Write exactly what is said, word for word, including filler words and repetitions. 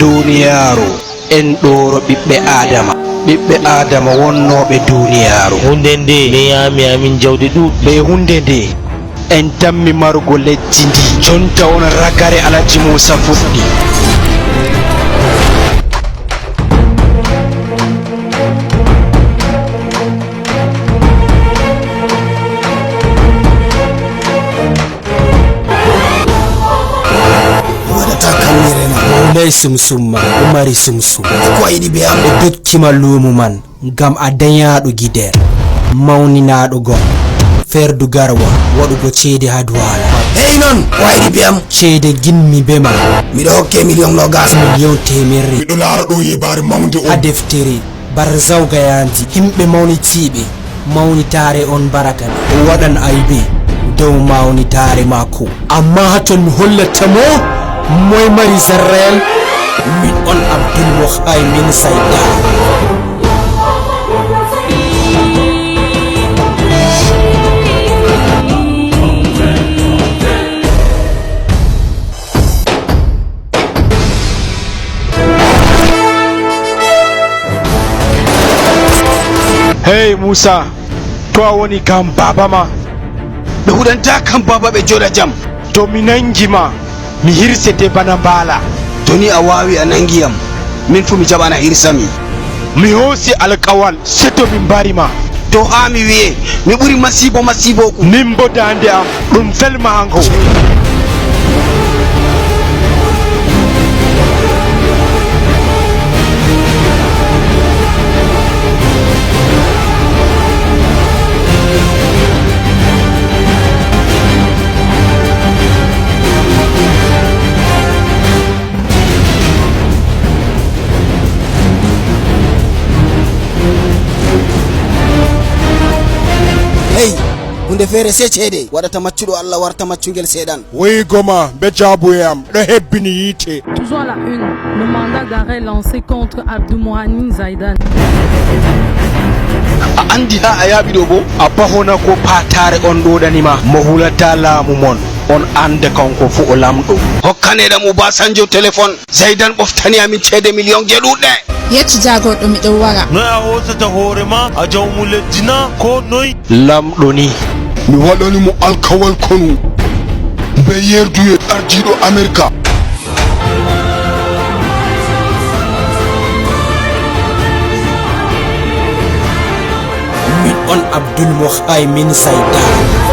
Duuniyaaru, en ɗooro ɓiɓɓe Aadama. Ɓiɓɓe Aadama wonnooɓe duuniyaaru. Huunde nde, mi yaami amin jawdi ɗuuɗɗi. Bee huunde nde, en tammi marugo lejji ndi. Jonta on ragare Alhaji Muusa fuɗɗi. Waɗata kam mi rena. Wulay sumsum ma, o mari sumsum. Ko a yiɗi bee am? Ɓe dokkima luumu man, ngam a danyaaɗo gider, mawninaaɗo gom, ferdu garwa, waɗugo ceede haa duwaala. Hey non, ko a yiɗi bee am? Ceede ngiɗmi bee ma. Miɗo hokke miliyon noogas. Miliyon teemerre. Miɗo laara ɗo yebaare mawnde on. Haa deftere. Barzau Gayanti, yimɓe mawnitiiɓe, mawnitaare on baraka nde. O waɗan aybe dow mawnitaare maako. Ammaa haa ton mi hollata mo moy mari zarrayel. Min on Abdul Muhaymin Zaidan. Hey Muusa, to a woni kam baaba ma? Ɓe huɗanta kam baaba, ɓe jooɗa jam. To mi naŋgi ma, mi hirsete bana mbaala. To ni a waawi a naŋgi yam, min fuu mi jaɓan a hirsa mi. Mi hoosi alkawal, seto mi mbari ma. To haa mi wi'e, mi ɓuri masiibo masiibooku. Min boo daande am, ɗum fel mahango. Hey, hunde feere sey ceede waɗata maccuɗo Allah warta maccungel seeɗan. Woyigo ma, mbe jaabuye am, ɗo hebbini yiite. Toujours à la une, le mandat d'arrêt lancé contre Abdou Mohamed Zaïdan. A anndi haa a yaaɓi ɗo boo? A pahona ko paataare on ɗoɗani ma. Mo hulata laamu mon, on annda kanko fuu o laamɗo. Hokkaneeɗam Obasanjo telefon. Zaidan ɓoftani amin ceede miliyon je ɗuuɗɗe. Yeccu jaagorɗo miɗo wara. Noy a hoosata hoore ma a jawmu leddi na ko noy? Laamɗo ni. Mi waɗani mo alkawal konu bee yerduyel ardiiɗo Amerka. Min on Abdul Muhaymin Zaidan.